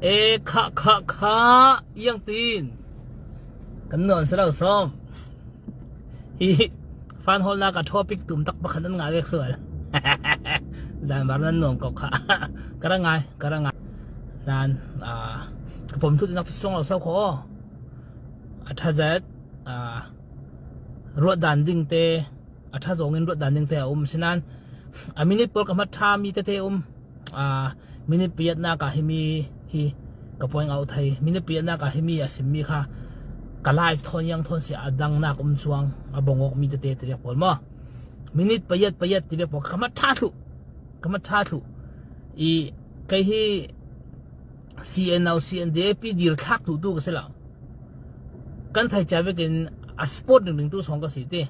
E kha kha kha iang tin kan non se lo som hi fan hol na ka topic tum tak pakhat nan ngai vek sual zan bar nan nuam ko kha kara ngai kara ngai nan a ka pom thu nak song lo sau kho a tha zat a ruat dan ding te a tha zong in ruat dan ding te a um sinan a minute pawl ka ma tha mi te te um Minute piatnak ah himi hi ka point out thei. Minute piatnak ah himi a simmi kha ka live thawn yang thawn si a dangnak um chuang a bongok mi tete te pawl mo. Minute payat payat ti pawl kama tha thlu. Kama tha thlu. I kei hi CNO CNDAP dir thlak tu tu ka si lo. Kan thai cha vekin a sport ning ning tu song ka si te.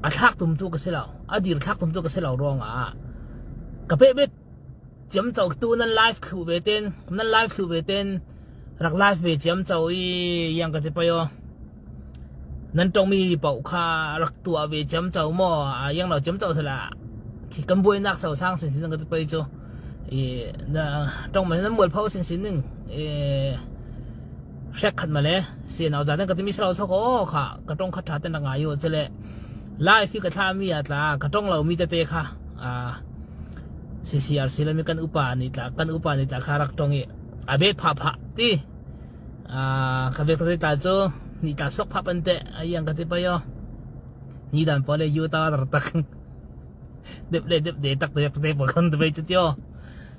A thlak tum tu ka si lo. A dir thlak tum tu ka si lo ruang ah ka pe bet chiam cho tu nan live thlu ve ten nan live thlu ve ten rak live ve chiam cho i yang ka ti payo nan tong mi pau kha rak tua ve chiam cho mo yang lo chiam cho sala khi kan buai nak sau sang sin sin ka ti pai chu i na tong man nan mual pho sin sin ning e hrek khat male sian au dan ka timi salo chok o kha ka tong kha tha te na ngai yo chele live hi ka thla mi atla ka tong lo mi te te kha a CCRC la mi kan upa ni tla kan upa ni tla kha rak tong i abe pha pha ti a ka be te ta chu ni ta sok pha pan te ayang ka ti pa yo ni dan pa le yu ta tar tak dep le dep de tak te te pa kon te chu tio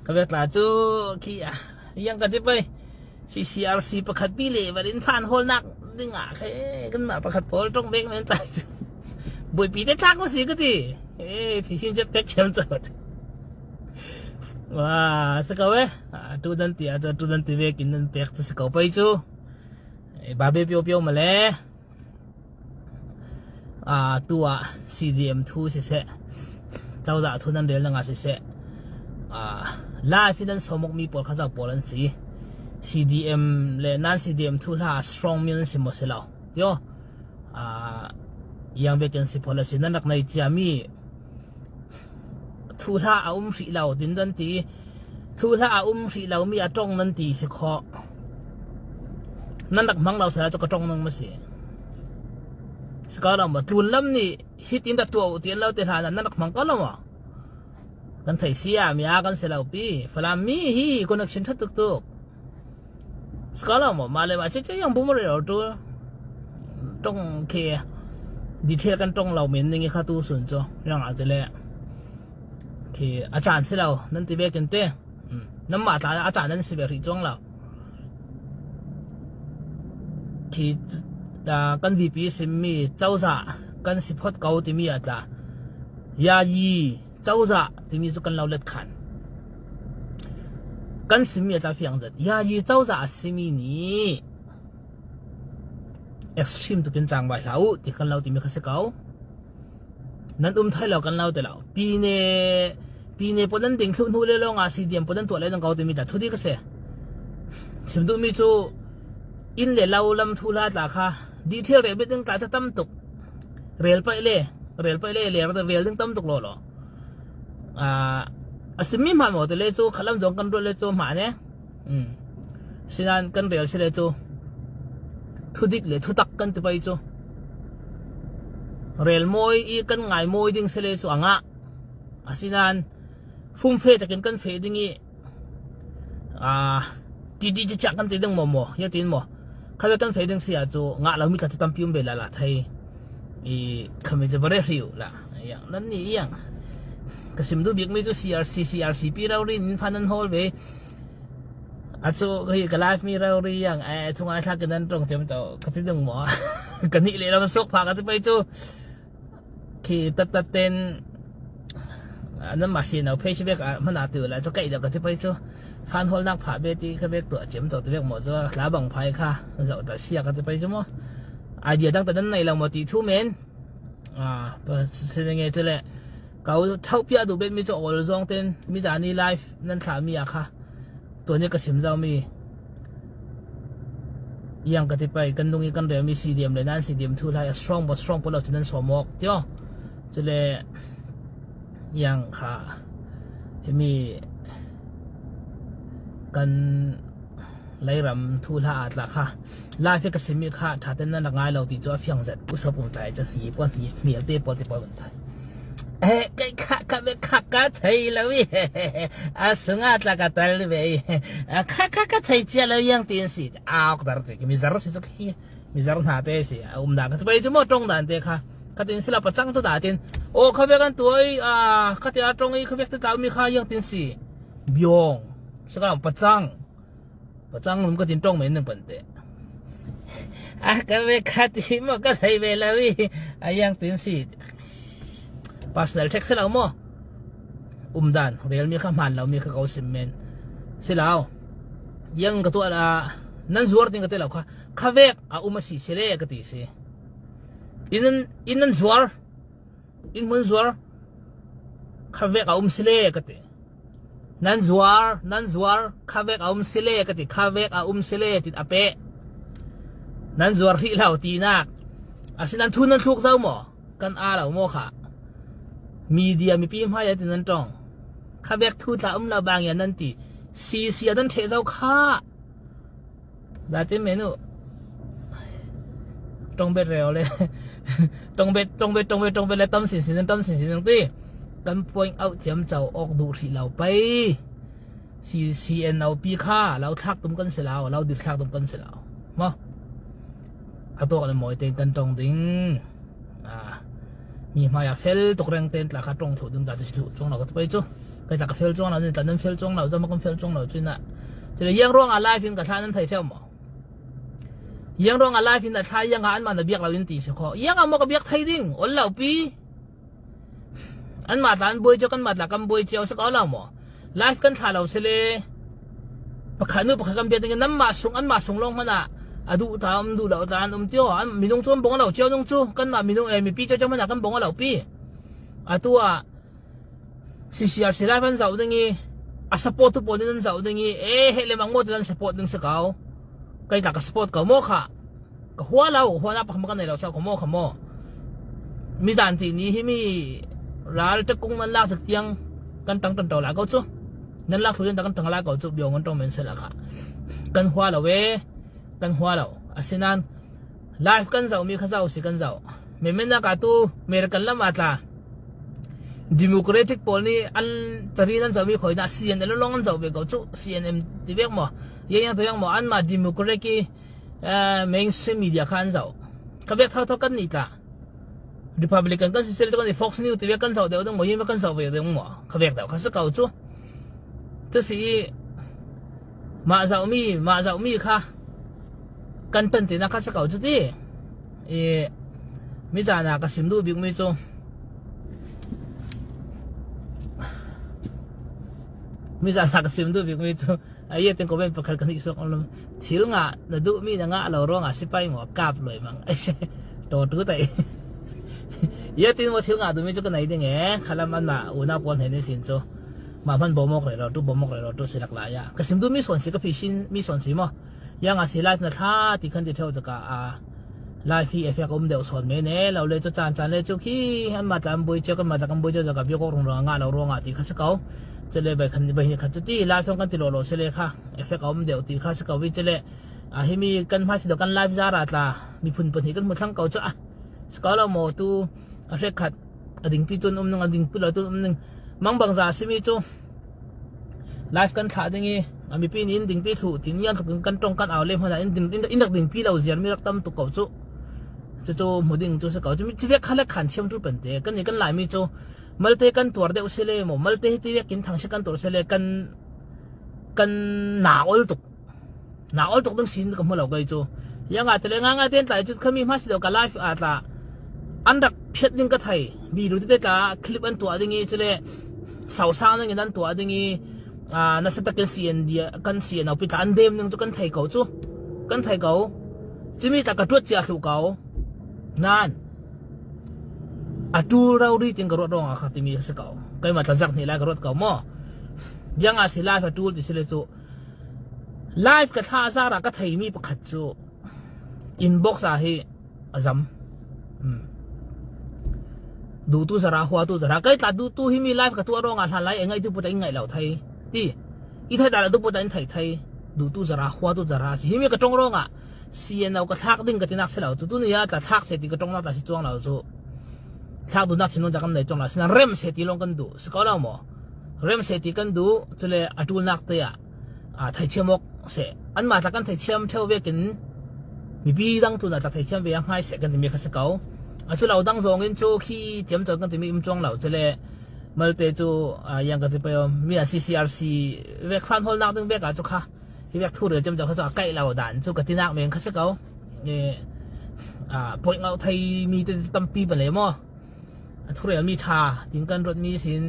ka be tla chu khi a yang ka ti pai CCRC pakhat pi le van in fan hawlnak ding ah khe kan mah pakhat pawl tong bek men tai cu buaipi te tlak ma si ka ti e phi chet pek chem chot wa sa ko e tu dan ti a tu dan ti ve kin nan pek chu sa ko pai chu ba be pio pio ma le Tu ah CDM thu siseh, cozah thu nan rel na siseh, live in an sawmok mi pawl kha zau pawl an si. CDM le nan CDM thu hla strong mi an si maw si lo. Tio yang vacancy policy nan rak nei cia mi thu hla a um hrih lo din nan ti thu hla a um hrih lo mi a tong nan ti si khawh nan rak hmang lo sala cu ka tong nang ma si si ko lo ma tlun lam nih hit in rak tuah u ti an lo te hla nan rak hmang ko lo ma kan thei sia mi a kan se lo pi falam mi hi connection that tuk tuk si ko lo ma ma le ma che che yang bu ma re tu tong ke detail kan tong lo men ning kha tu sun cho yang a te le khi a caan si lo nan ti ve kin te nan mah tla a caan nan si ve rih chuang lo khi kan VP simmi cozah kan si phot ko timi a tla ya yi cozah timi cu kan lo let khan kan simi a tla fiang zat ya yi cozah a simi nih extreme tukin chang bai hlah u ti kan lo timi kha si ko Nan um thai lo kan lo te lo. Pine pine pon nan ding thlu hnu le lo nga si diam pon nan tuah le nang ko timi ta thu di ka se. Chim duh mi cu inn le lo lam thu la tla kha detail re bit ding tla cha tam tuk. Rel pai le rel pai le le rel ding tam tuk lo lo. A simi ma mo te le cu khalam zong kan ruat le cu ma ne. Sinan kan rel si le cu thudik le thutak kan ti pai cu rel mawi i kan ngai mawi ding si le cu anga asinan fumfe takin kan fe ding i ti ti chak kan ti ding mo mo ya tin mo khabe kan fe ding si a cu nga lo mi tla chu tampi um be la la thei i khame je bare riu la yang nan ni yang ka sim du bik mi chu CRC CRCP ro rin phan an hol ve Acu hi ka live mi rau ri yang eh thung ai thla nan tong chem to ka ti dung mo ka ni le lam sok pha ka ti pai chu khi tat tat ten nan ma si no phe shi bek mana tu la cho kai da ka ti pai chu fan hol nak pha be ti ka bek to chem to ti bek mo cho la bang phai kha zo ta sia ka ti pai chu mo idea dang ta nan nei lo mo ti thu men a pa se nge chu le Kau ṭhohpiah duh betmi cu awl zawng tein mizani live nan thlahmi ah kha tuan i ka sim zaumi iang ka ti pai kan nung i kan relmi CDM le nan CDM thu lai a strong bo strong po lo cu nan sawm awk tio cule iang kha himi kan. Lairam thu hla aa tla kha live i ka simi kha ṭha ten nan rak ngai lo ti cu a fiang zet. Usop um tlai cun hi pawl hi hmial te pawl te pawl kan thai. Eh kai kha ka be kha ka thei lo i a sunga tla ka tal ve i kha kha ka thei chia lo yang tin si auk dar te mi zar si chu khi mi zar hna te si um da ka pai chu mo tong dan te kha kha tin sila pachang tu da tin o kha ve kan tuai a kha te a tong i kha vek te tlau mi kha yang tin si byong saka pachang pachang lum ka tin tong men nang pan te a ka ve kha ti mo ka thei ve lo i a yang tin si personal tax lo mo umdan rel mi kha hman lo mi kha ko sim men silau yang ka tu ala nan zuar ting ka te lo kha khavek a um si sile ka ti si in in nan zuar in mun zuar khavek a um sile ka ti Nan zuar, nan zuar, khavek a um sile ka ti, khavek a um sile tin a peh. Nan zuar rih lo tinak. Asinan thu nan thluk zau maw? Kan a lo maw kha? Media mipi hmai ah tin nan tong. Khavek thu tla um lo bang ya nan ti. Si si nan the zau kha. Dati menu tong bet reo le tong bet tong bet tong bet tong bet le tam sin sin tam sin sin ti kan point out thiam chau ok du ri lo pai CCNOP kha lo thlak tum kan si lo lo dir thlak tum kan si lo mo atok le moi te kan tong ding a mi hmai a fel tuk reng ten tla kha tong thu ding da chu chung lo ka pai chu kai ta ka fel chuang lo ni tan nan fel chuang lo zama kan fel chuang lo chu na chile yang ruang a live in ka thla nan thei theu mo yang ruang a live in a thla yang a an ma na biak lo in ti se kho yang a mo ka biak thei ding ol lo pi an ma tla an boi cho kan ma tla kan boi chiao se ko lo mo live kan thla lo se le pakhat nu pakhat kan biak ding nam ma sung an ma sung long mana adu ta um du lo ta an um tio an minung chuan bong lo chiao nung chu kan ma minung e mi pi cho cho mana kan bong lo pi atua CCRC live an zoh ding i a support tu pawl nih nan zoh ding i e he lemang mo nan support ding si ko kai ta ka support ko mo kha ka hua lo hua na pakhat kan nei lo sa ko mo kha mo mi zan ti ni hi mi ral te kung nan lak chak tiang kan tang tan to la ko chu nan lak thu kan tang la ko chu byong an tong men se la kha kan hua lo we kan hua lo asinan live kan zoh mi kha zoh si kan zoh me men na ka tu American lam atla Democratic pawl nih an tarin an zohmi khoi dah CNN lawng an zoh ve ko cu CNN ti vek maw yang yang yang maw anmah Democratic i mainstream media kha an zoh ka vek thau thau kan nih tla Republican kan si sel kan Fox News ti vek kan zoh deuh ding maw yin kan zoh ve ding maw ka vek deuh kha si ko cu cu si i mah zohmi mah zohmi kha kan tan ti na kha si ko cu ti i mi caan ah ka sim duh bikmi cu mi caan ah ka sim duh bikmi cu aye ten comment pakhat kan isok lum thil nga na duh mi na nga lo ruang ah sipai ngo kap loi mang ai se to tu tai ye tin mo thil nga du mi chu ka nei ding e khalam an ma una pon he ni sin chu ma man bo mok re ro tu bo mok re ro tu silak la ya ka sim du mi son si ka phi shin mi son si mo Yang a si live na thla ti khan ti theo taka a live hi effect um deuh sawn men e lo le chu chan chan le chu khi an ma tlam bui che kan ma kan bui che ka bio ko rung rong nga lo ronga ti kha se ko chele bai khan bai kha chu ti live song kan ti lo lo se le kha effect um deuh ti kha se ko wi chele a hi mi kan ma si do kan live zara tla mi phun pun hi kan mu thlang ko chu a ska lo mo tu a hre khat a ding pi tun um nung a ding pi lo tun um ning mang bang za si mi chu Live kan thlah ding i a mipi nih in dingpi thlu ti nian tluk in kan tong kan au le hmanh ah in ding in rak dingpi lo ziar mi rak tam tuk ko cu. Cucu hmu ding cu si ko. Cu ci vek kha le khan thiam tu pen te kan ni kan Laimi cu malte kan tuar deuh si le mo malte hi ti vek in thang si kan tuar si le kan kan na ol tuk na ol tuk ding sin ka hmu lo kai cu yang a tele nga nga ten tlai cu khami ma si do ka live a tla an rak phiat ding ka thei mi lu te tla clip an tuah ding i chule sausang ning in an tuah ding i na sa takin CND kan CNO pi tla an dem ning cu kan thei ko cu kan thei ko chimi ta ka tuat chia thlu ko nan atu ro ri ting ka ruat rong a kha timi se ko kai ma tla zak ni lai ka ruat ko mo yang a si lai fa tul ti sile chu Live ka thla zar ah ka theimi pakhat cu inbox ah hi a zam. Duhtu zara huatu zara kai tla duhtu hi mi live ka tuah ruangah hlan lai ngai tu puta in ngai lo thei ti i thai ta la tu puta in thei thei. Duhtu zara huatu zara si. Hi mi ka tong rongah CNO ka thlak ding ka tinak si lo cu. Tuni ah tla thlak se ti ka tong nak ta si chuang lo cu. Thlak duhnak thinlung ta kan nei chuang lo. Sinan rem se ti lawng kan duh. Si ko lo maw? Rem se ti kan duh. Cule a ṭulnak te ah theithiam awk se. Anmah tla kan theithiam theo vekin mipi dang tlun ah tla theithiam ve ah hmai seh kan timi kha si ko. A cu lo dang zong in cu khi ciam con kan timi um chuang lo. Cule malte cu yang ka ti payo mi an CCRC vek fan hol nak ding vek ah cu kha hi vek thu rel cem kha cu a kaih lo dan cu ka tinak men kha si ko. Point ngau thei mi te tampi pa le mo a thurel mi tha tin kan rot mi sin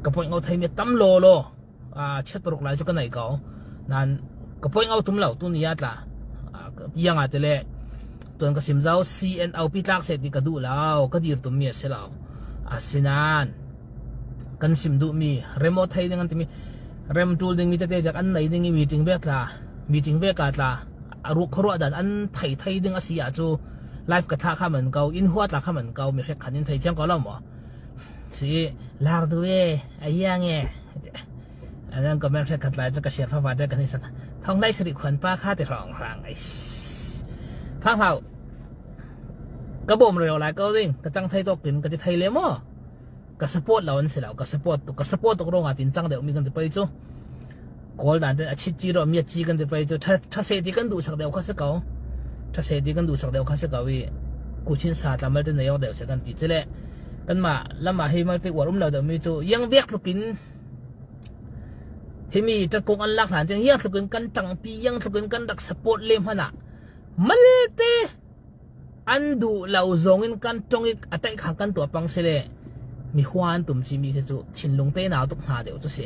ka point ngau thei mi tam lo lo chet paruk lai cu ka nei ko nan ka point ngau tum lo tu ni atla yang a tele tuan ka sim zau CNOP tlak se ti ka duh lo ka dir tum mi a si lo asinan kan sim duh mi remo thei ding an timi rem tul ding mi tete jak an nei ding i meeting vek tla meeting ve ka tla aru khoro dan an thei thei ding asi ah chu live ka tha kha man ko in hua tla kha man ko mi hrek khan in thei chiang ko lo mo si lar du e ayang e anan comment hrek khat lai chu ka share fa va kan sak thong lai sri khwan pa kha ti rong rang ai phang hau ka bom reo lai ko ding ka chang thei tok tin ka ti thei le mo ka support lo an si lo ka support ka support tuk rong ah tin chang deuh mi kan ti pei chu kawl dan ten a chit chi ro mi chi kan ti pei chu tha tha se ti kan duh sak deuh kha se ko tha se ti kan duh sak deuh kha se ko i kuchin sa tlamal te nei ok deuh se kan ti chile kan ma lama hi mal te uar um lo deuh mi chu yang vek tlukin himi ta kong an lak hlan chang yang tlukin kan tangpi yang tlukin kan rak support le hmana malte An duh lo zong in kan tong i a taih kha kan tuah pang sile mi hua an tum chimi khi cu thinlung te nau tuk hna deuh cu si.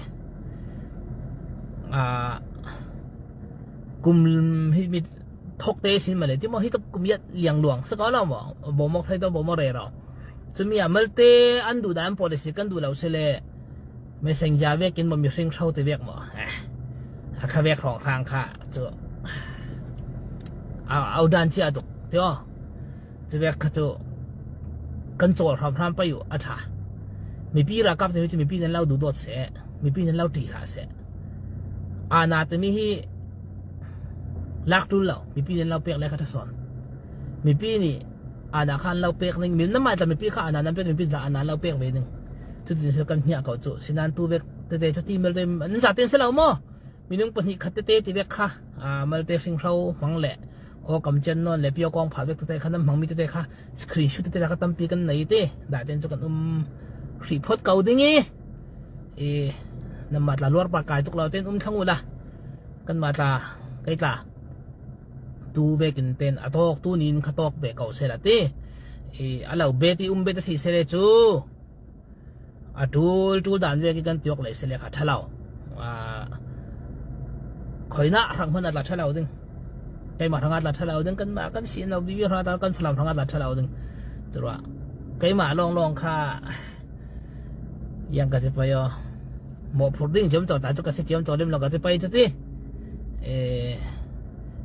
Kum hi mi thok te sin male ti mo hi tuk kum yat liang luang sa ko lo mo bo mok thai to bo mo re ro chumi a malte an duh dan policy kan duh lo sile me seng ja vek in mo mi hring thro te vek mo a kha vek rong rang kha chu au dan chi aduk tio chu vek kha chu kan chawl hram hram pa yu a tha mipi rakap te chu mipi nan lo du dot se mipi nan lo ti hla se ana te mi hi lak tul lo mipi nan lo pek le kha tha son mipi nih ana khan lo pek ning min na mai ta mipi kha ana nan pek mipi ana lo pek ve ning cutin sel kan hmiah ko cu sinan tu vek tete cu ti malte an zaten se lo mo minung pahnih khat tete ti vek kha malte hringhro hmang le o kam chen non le pio kong pha vek tete kha nam hmang mi tete kha screenshot tete ka tampi kan nei te da ten chu kan um hri phot ko ding i e nam ma tla luar pa kai tuk lo ten um thlang u la kan ma tla kai tla tu vekin ten a tok tu nin kha tok ve ko se la ti i alo be ti um be ta si sele chu a tul tul dan ve ki kan tiok le sele kha thalo a khoina rang hman atla thalo ding keimah rang atla thalo ding kan ma kan si no bi ra ta kan falam rang atla thalo ding turwa keimah long long kha yang ka ti pa yo mo phur ding chem to ta chu ka se chem to lim lo ka ti pai chu ti e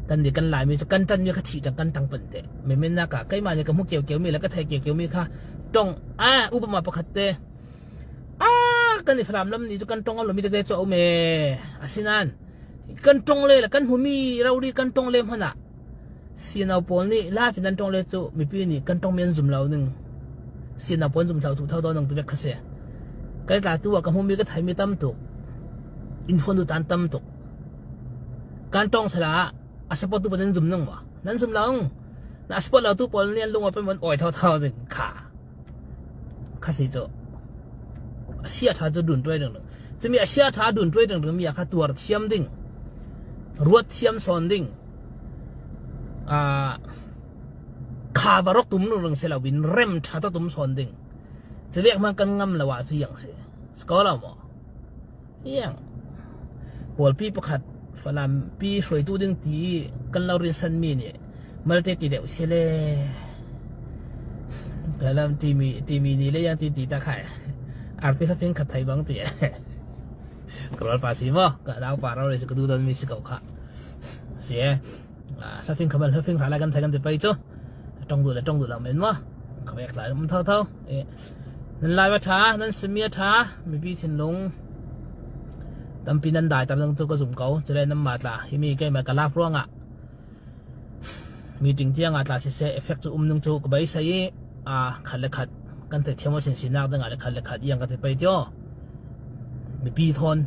kan ni kan lai mi chu kan tan mi kha thi tang kan tang pan te me men na ka keimah ni ka mu keu keu mi la ka thai keu keu mi kha tong a upama pakhat te a kan i falam lam ni chu kan tong lo mi te cho me asinan kan tong le la kan humi rori kan tong le hmana sinau pawl nih la fin an tong le chu mipi nih kan tong men zum lo ning sinau pawl zum thau thu thau do nang tu vek khase kai tla tu ka hmumi ka thai mi tam tuk in phone du tan tam tuk kan tong sala a support tu pawl zum nang ma nan zum lo na support lo tu pawl nih an lung a pe mon oi thau thau ding kha kha si chu a sia tha chu dun tuai ding chumi a sia tha dun tuai ding mi kha tuar thiam ding ruat thiam son ding a kha varok tum nu rang se lo bin rem tha ta tum son ding chulek man kan ngam lawa chu yang se skola mo yang Kawlpi pakhat Falam pi hruaitu ding ti kan lo rin san mi nih malte ti deuh si le kalam timi timi ni le yang ti ti ta khai arpi hlafing khat thai bang ti krol pa si mo ka dau pa ro le ka du don mi si ko kha si hlafing khamal hlafing hala kan thai kan ti pai chu tong du le tong du lo men mo ka bek lai um tho tho e nan lai wa tha nan simi tha mipi thinlung. Tampi nan dai tam dang cu ka zum ko. Cule nan mah tla himi keimah ka lak ruangah meeting tiang ah tla siseh effect cu um nung cu ka beisei i a khat le khat kan thei thiam sin sinak ding ah le khat le khat iang ka ti pei tio. Mipi thawn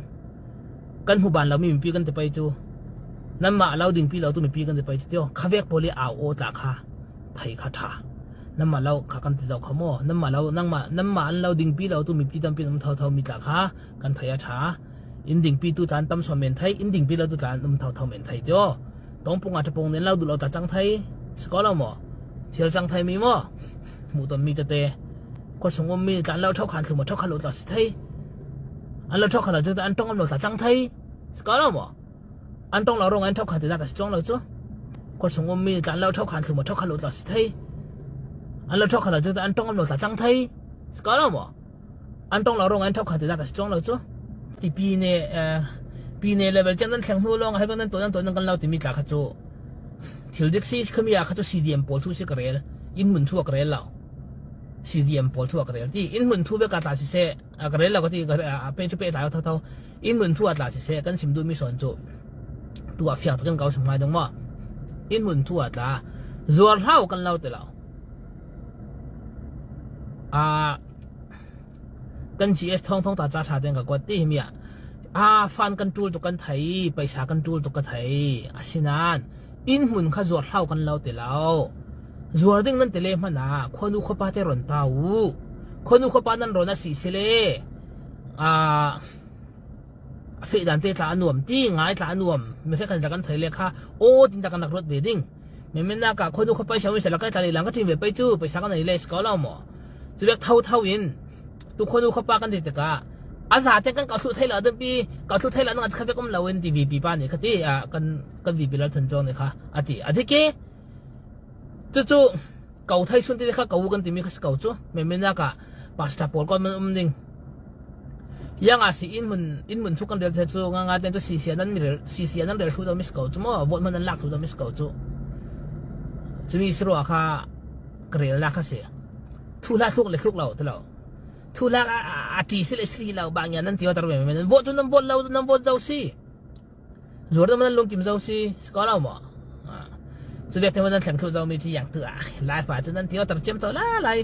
kan hmu ban lomi mipi kan ti pei cu nan mah lo ding pi lo tu mipi kan ti pei cu tio khavek pawl i au aw tla kha thei kha tha nan mah lo kha kan ti lo kha maw nan mah lo nangmah nan mah an lo ding pi lo tu mipi tampi um tho tho mi tla kha kan thei a tha in ding pi tu tlan tam som men thei in ding pi lo tu tlan um tho tho men thei tio tong pung a thapong nen lo du lo ta chang thei sko lo mo thil chang thei mi mo mu ton mi tete ko sung um mi tlan lo thau khan thlu mo thau khan lo tla si thei an lo thau khan lo chu an tong am lo ta chang thei sko lo mo an tong lo rong an thau khan ti da ka si chong lo chu ko sung um mi tlan lo thau khan thlu mo thau khan lo tla si thei an lo thau khan lo chu an tong am lo ta chang thei sko lo mo an tong lo rong an thau khan ti da ka si chong lo chu ti pi ne pi ne level chan nan thleng hnu long hai nan to nan to nan kan lo ti mi tla kha chu thil dik si khami a kha chu CDM pawl thu si ka rel in mun thu ka rel lo CDM pawl thu ka rel ti in mun thu be ka tla si se ka rel lo ka ti a pe chu pe ta tho tho in mun thu a tla si se kan sim du mi son chu tu a fiak takin kau sim ngai dong ma in mun thu a tla zuar hlau kan lo te lo a kan GS thong thong ta cha tha ten ka kwat ti mi a fan kan tul tu kan thai paisa kan tul tu ka thai asinan in hmun kha zuar hlau kan lo te lo zuar ding nan tele hmana khonu khopa te ron ta u khonu khopa nan ron a si sile a fe dan te tla anuam ti ngai tla anuam mi khe kan kan thai le kha o tin ta kan nak rot ve ding me men na ka khonu khopa shawi sala kai tla le lang ka tin ve pai chu paisa kan nei le ska lo mo chu bek thau thau in tu khonu khopa kan ti taka aza te kan ka thu thai la ding pi ka thu thai la nang kha kom lo in ti VP pa ni khati a kan kan VP lal than chong ni kha ati adike chu chu kau thai chun ti kha kau kan ti mi kha kau chu me me na ka pastor pawl kon man um ding yang a si in mun in mun thu kan rel the chu nga nga ten chu si sia nan mi rel si sia nan rel thu do mis kau chu mo vote man nan lak thu do mis kau chu chumi sro kha krel la kha se thu la thluk le thluk lo te lo thu lak a ti si le sri lo ba nya nan ti tar me me nan vote chu nan vote lo nan vote zo si zuar da man lung kim zo si sko lo mo chu bek te man thleng thu zo mi chi yang tu a lai fa chu nan ti tar chem to la lai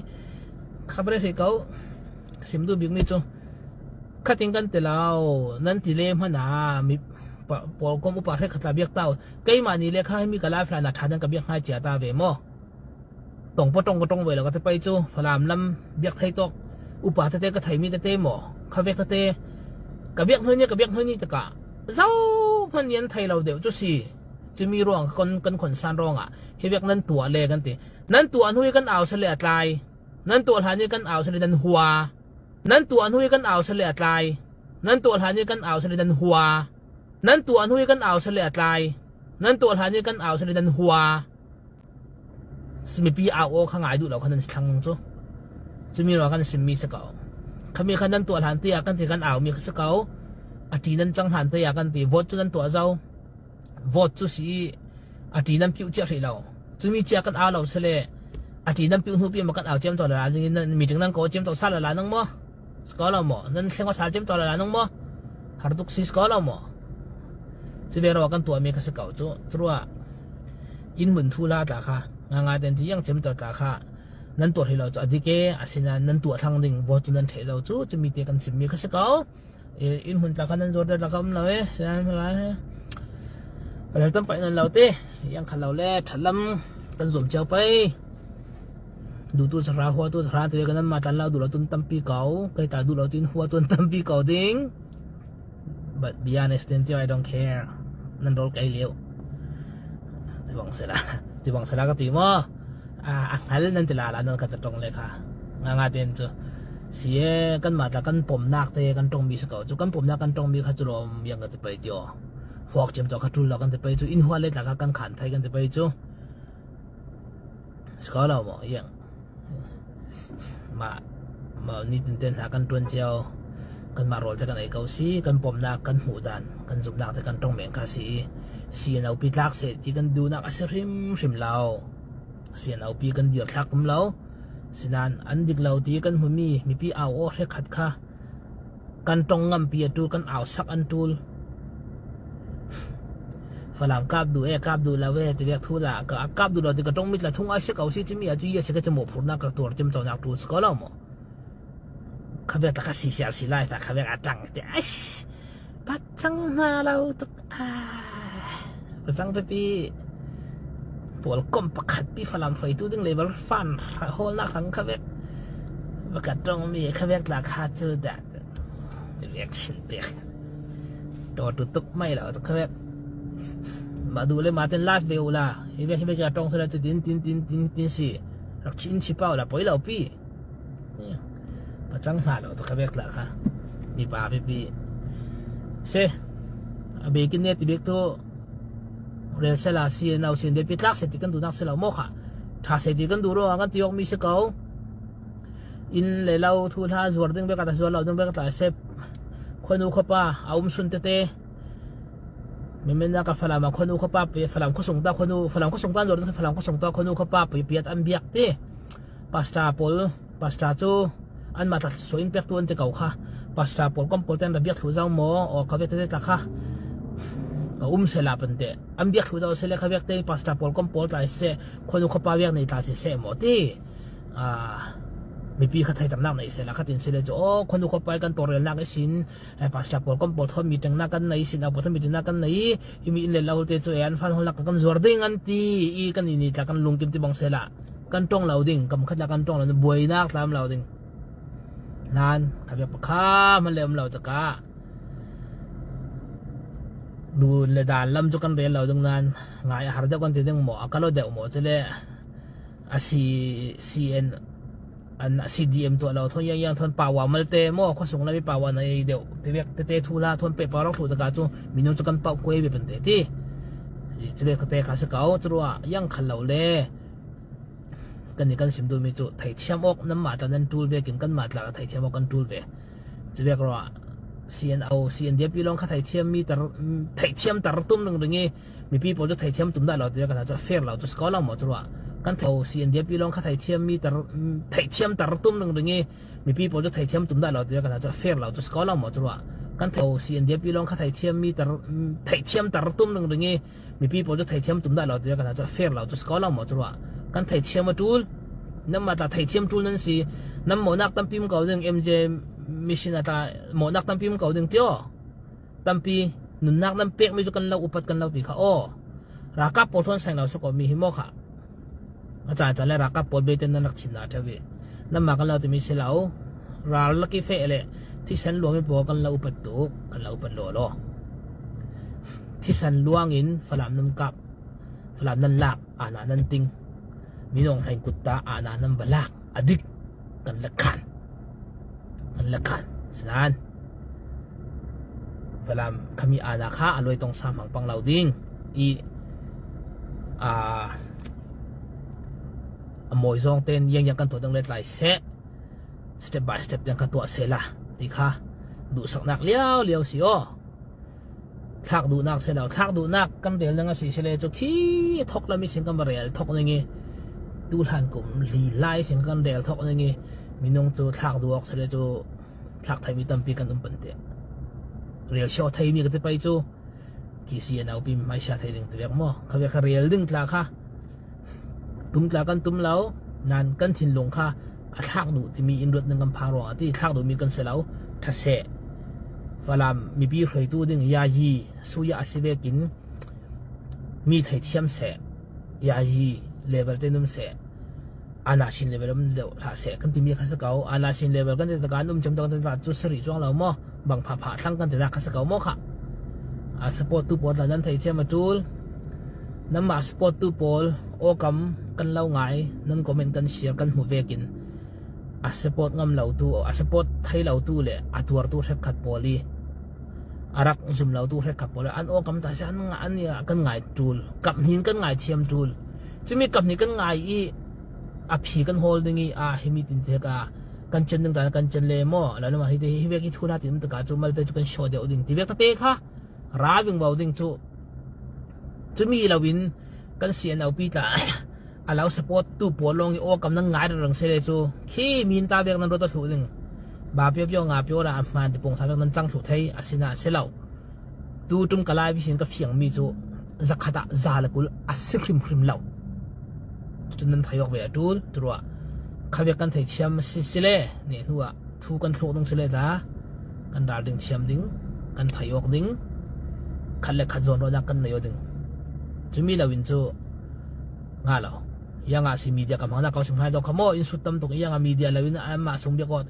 khabre ri ko sim du big mi chu khating kan te lao nan ti le mana mi pol kom upa he khatla biak tau keima ni le kha mi ka lai fla na tha dan ka biak ngai chia ta ve mo tong po tong ko tong ve lo ka te pai chu falam lam biak thei tok upa te te ka thei mi te te mo khavek te te ka biak hnu ni ka biak hnu ni taka zau hman yan thei lo deuh chu si chumi ruang kon kan khon san ronga hi vek nan tua le kan ti nan tua hnu kan au sale atlai nan tua hlan ni kan au sale nan hua nan tua hnu kan au sale atlai nan tua hlan ni kan au sale nan hua nan tua hnu kan au sale atlai nan tua hlan ni kan au sale nan hua Mipi au aw kha ngai duh lo kha nan thlang cu. Cumi ruang kan simmi si ko. Khami kha nan tuah hlan te ah kan ti kan au mi kha si ko. A ṭi nan cang hlan te ah kan ti vote cu nan tuah zau. Vote cu si a ṭi nan piuh cia hrih lo. Cumi cia kan au lo sile a ṭi nan piuh hnu pi ma kan au ciam to la la meeting nan ko ciam to sa la la nang mo. Sko lo mo nan thleng sal ciam to la la nang mo. Har tuk si sko lo mo. Si ve ro kan tuah mi kha si ko cu. Curuah inn mun thu la tla kha nga nga ten yang chem to tla kha nan tuah lo chu adike asina nan tuah thlang ding vo chu nan thei lo chu chumi te kan sim mi kha se ko in hun tla kha nan zor tla kam lo e san la ral tam pai nan lo te yang kha lo le thalam kan zom chau pai du tu ra hua tu ra te kan ma tan la du lo tun tampi kau kai ta du lo tin hua tun tampi kau ding but be honest then I don't care nan rol kai leo ti bang sela ti bang sela ka ti mo a a ngal nan ti la la nan ka ta tong le kha nga nga ten chu si e kan ma ta kan pom nak te kan tong mi sa ko chu kan pom nak kan tong mi kha chu lom yang ka ti pai tio huak chem to kha tul lo kan ti pai chu in hua le tla kha kan khan thai kan ti pai chu ska lo mo yang Mah mah nitin ten hna kan ṭuan cio. Kanmah rawl te kan ei ko si, kan pawmnak, kan hmuh dan, kan zumhnak te kan tong men kha si i CNOP tlak seh ti kan duhnak a si hrimhrim lo. CNOP kan dir thlak um lo. Sinain an dik lo ti kan hmumi mipi au aw hrekhat kha kan tong ngampi a ṭul, kan au sak an ṭul. Falam kap duh e kap duh lo e ti vek thu la ka kap duh lo ti ka tong mit la thung a si ko si chimi a chu ye si ka chimo phur na ka tuar chim to nak tu ko lo mo kha vek ta ka si siar si lai ta kha vek a tang te aish pat chang na lo tuk a pachang pe pi pawl kom pakhat pi Falam hruaitu ding level fan hol nak hang kha vek ka tong mi kha vek la kha chu da reaction pek to tu tuk mai lo to kha vek ma du le ma ten live ve ula hi ve hi ve ka tong sala chu tin tin tin tin tin si rak chin chi pau la poi lo pi pachang hna lo to kha vek la kha mi pa pi pi se a be kin ne ti bek to rel sela si nau sin de pi tlak se ti kan du nak se lo mo kha tha se ti kan du ro kan ti ok mi se ko in le lo thu hla zuar ding bek ta zuar lo ding bek ta se khonu khopa a um sun te te mimen ka falam a khonu khopa pe falam kho sung ta khonu falam kho sung ta zuar ding falam kho sung ta khonu khopa pe piat an biak te pastor pawl pastor cu an mah tla so in pek tu an ti ko kha pastor pawl kom pawl ten ra biak thlu zau maw o kha te tla kha ka um se la pan te an biak thlu zau se le kha biak te pastor pawl kom pawl tlai se khonu khopa biak nei tla si se mo ti a mipi kha thai tam nak nei se la khatin se le chu o khonu khopa kan torel nak sin pastor pawl kom pawl thon meeting na kan nei sin a pawl thon meeting na kan nei hi mi in le lo te chu an fan hol lak kan zuar ding an ti i kan ni tla kan lungkim ti bang se la kan tong lo ding kam khat la kan tong lo buainak tlam lo ding nan khabia pakha man le um lo taka dun le dan lam chu kan rel lo ding nan ngai har deuh kan ti ding mo akalo deuh mo chele a C CN an CDM to lo thon yang yang thon pawa mal te mo kho sung la mi pawa nei deuh te vek te te thu la thon pe pa rok thu taka chu minu chu kan pau kwe be pan te ti chile khate kha se kau chruwa yang khal lo le Kan nih kan sim duhmi cu theithiam awk nanmah tla nan ṭul ve kin kanmah tla theithiam awk kan ṭul ve. Civek ruah CNO CNDP lawng kha theithiam mi tar theihthiam tar tum ring ring i mipi pawl cu theithiam tum dah lo ti kan cu fair lo cu si ko lo maw cu ruah kan tho CNDP lawng kha theithiam mi tar theihthiam tar tum ring ring i mipi pawl cu theithiam tum dah lo ti kan cu fair lo cu si ko lo maw cu ruah kan tho CNDP lawng kha theithiam mi tar theihthiam tar tum ring ring i mipi pawl cu theithiam tum dah lo ti kan cu fair lo cu si ko lo maw cu ruah kan theithiam a tul nan mah ta theithiam tul nan si nan mawnak tampi um ko ding MJ mission ata mawnak tampi um ko ding tio tampi nunnak nan pek mi cu kan lo upat kan lo ti kha aw rakap pawl thon sang lo so ko mi hi mo kha a ca ca le rakap pawl be ten nan rak chin na thawi nan ma kan lo ti mi si lo ral laki fe le thisen luang mi pawl kan lo upat tuk kan lo upat lo lo Thisen luang in Falam nan kap, Falam nan lak, ana nan ting. Minung hlaing kut ta ana nan va lak. Adik kan la khan. Kan la khan. Sinan Falam khami ana kha aloi tong sa mang pang lo ding i a a moi zong ten yang yang kan to dang le tlai se step by step yang kan tuah se la ti kha duh saknak liao liao si o Thlak duhnak si lo. Thlak duhnak kan rel ning a si sile cu khi thok lami sin kan va rel thok ning i tuhlan kum li lai sin kan rel thok ning i minung cu thlak duh awk sile cu thlak thaimi tampi kan um pan te. Rel sio theimi ka ti pai cu ki CNO pi mai sia thei ding ti vek mo. Kha ve kha rel ding tla kha tum tla kan tum lo nan kan thinlung kha a thlak duh timi in ruat ning kan phang ruangah ti thlak duhmi kan si lo thaseh Falam mipi hruaitu ding yayi suya a si vekin mi theithiam seh yayi level te num seh ana chin level um deuh hlah seh kan timi kha si ko ana chin level kan ti kan um cem kan ti cu sari chuang lo mo bang pha pha thlang kan ti na kha si ko mo kha a support tu pawl nan theithiam a tul Nanmah support tu pawl awkam kan lo ngai nan comment kan share kan hmu vekin a support ngam lo tu a support thei lo tu le a tuartu hrek khat pawl i a rak zum lo tu hrek khat pawl an awkam ta si an an kan ngai tul kap hnin kan ngai thiam tul chimi kap ni kan ngai i a phi kan hawl ding i a himi tin te ka kan chen ding ta kan chen le mo la ma hi te hi vek i thu na tin ta ka chu mal te chu kan show deuh ding ti vek ta te kha ra ving bo ding chu Cumi loin kan CNO pi tla a lo support tu pawl lawng i awkam nan ngai reng se le cu khi min ta bek nan rot a thlu ding ba pio pio nga pio ra hman ti pong sa bek nan cang thlu thei asina se lo tu tum kalai vi sin ka fiang mi cu Zakhat ah 120 a si hrimhrim lo. Cun nan thei awk ve a ṭul. Turuah khabek kan thei thiam si sile ne hnu ah thu kan thluk ding sile ta kan ral ding thiam ding kan thei awk ding khat le khat zawn ruahnak kan nei ding. Cumi lo in cu nga lo. Yang ah si media ka hmang na kau sim hai do khamo in sut tam tuk yang ah media lo in an mah sung biak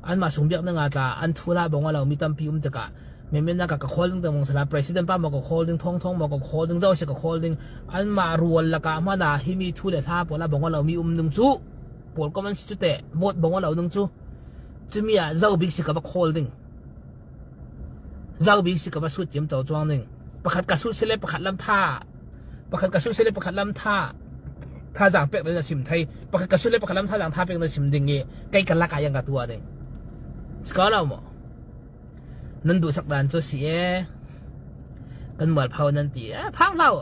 an mah sung biak na nga tla an thu la bong lo mi tampi um tikah men na ka ka call ding mong sala president pa mo ka call ding thong thong mo ka call ding zo se ka call ding an mah rual laka ma na hi mi thu le hla pawl a bong lo mi um ding chu pawl ko man si chu te vote bong lo ding chu chumi ah zo bik si ka ba call ding zo bik si ka ba sut chem cho chuang ding pakhat ka sut sele pakhat lam tha pakhat ka sut sele pakhat lam tha tha jang pek na sim thai pakhat ka sut le pakhat lam tha jang tha pek na sim ding i kai ka laka yang ka tua ding ska lo mo Nan duhsak dan cu si ee. Kan mualpho nan ti. Eh, phang hlah u.